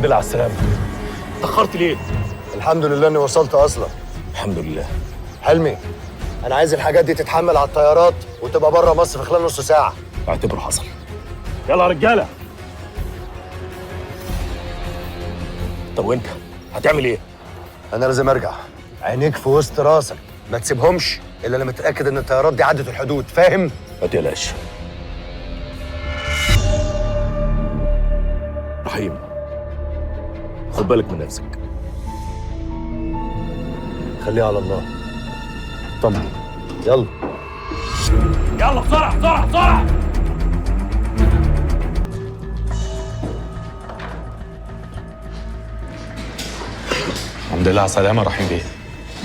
الحمد لله على السلامة. اتأخرت ليه؟ الحمد لله اني وصلت اصلا. الحمد لله. حلمي، انا عايز الحاجات دي تتحمل على الطيارات وتبقى بره مصر في خلال نص ساعة. اعتبره حصل. يلا يا رجالة. طب وانت هتعمل ايه؟ انا لازم ارجع. عينيك في وسط راسك، ما تسيبهمش الا لما تتاكد ان الطيارات دي عدت الحدود، فاهم؟ ما تقلقش. رحيم، خد بالك من نفسك. خليها على الله. طمن. يلا يلا بسرعة بسرعة بسرعة. الحمد لله على السلامة رحيم بيه.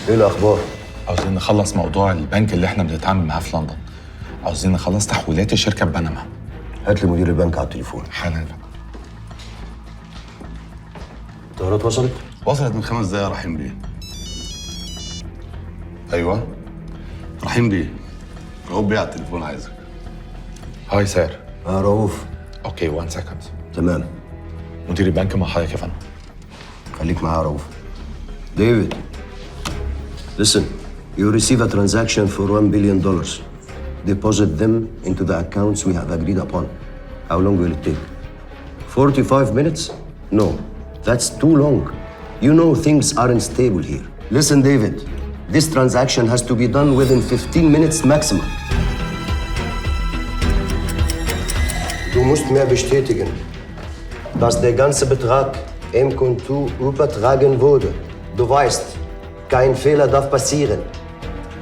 ايه الاخبار؟ عاوزين نخلص موضوع البنك اللي احنا بنتعامل معاه في لندن. عاوزين نخلص تحويلات الشركة ببنما. هات لي مدير البنك على التليفون. حالا يا فندم. الطيارات وصلت؟ وصلت من 5 دقايق يا رحيم بيه. ايوه رحيم بيه، رؤوف بيه على التليفون عايزك. Hi sir. اه رؤوف. Okay، 1 second. تمام. مدير البنك مع حضرتك يا فندم. خليك معايا يا رؤوف. ديفيد، listen, you receive a transaction for $1 billion. Deposit them into the accounts we have agreed upon. How long will it take? 45 minutes? No, that's too long. You know things aren't stable here. Listen, David, this transaction has to be done within 15 minutes maximum. Du musst mir bestätigen, dass der ganze Betrag im Konto übertragen wurde. Du weißt, kein Fehler darf passieren.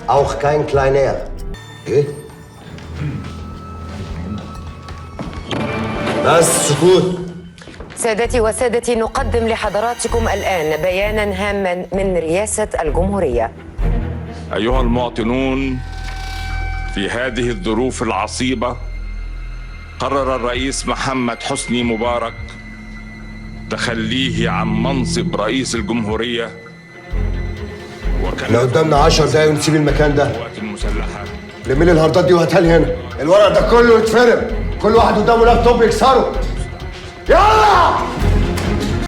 Auch kein kleiner. إيه؟ بس سكوت. سادتي وسادتي، نقدم لحضراتكم الآن بيانا هاما من رئاسة الجمهورية. أيها المواطنون، في هذه الظروف العصيبة قرر الرئيس محمد حسني مبارك تخليه عن منصب رئيس الجمهورية. احنا قدامنا 10 دقايق ونسيب المكان ده. القوات المسلحة. لم لي الهاردات دي وهاتها لي هنا. الورق ده كله يتفرم، كل واحد قدامه لابتوب يكسره. يلا!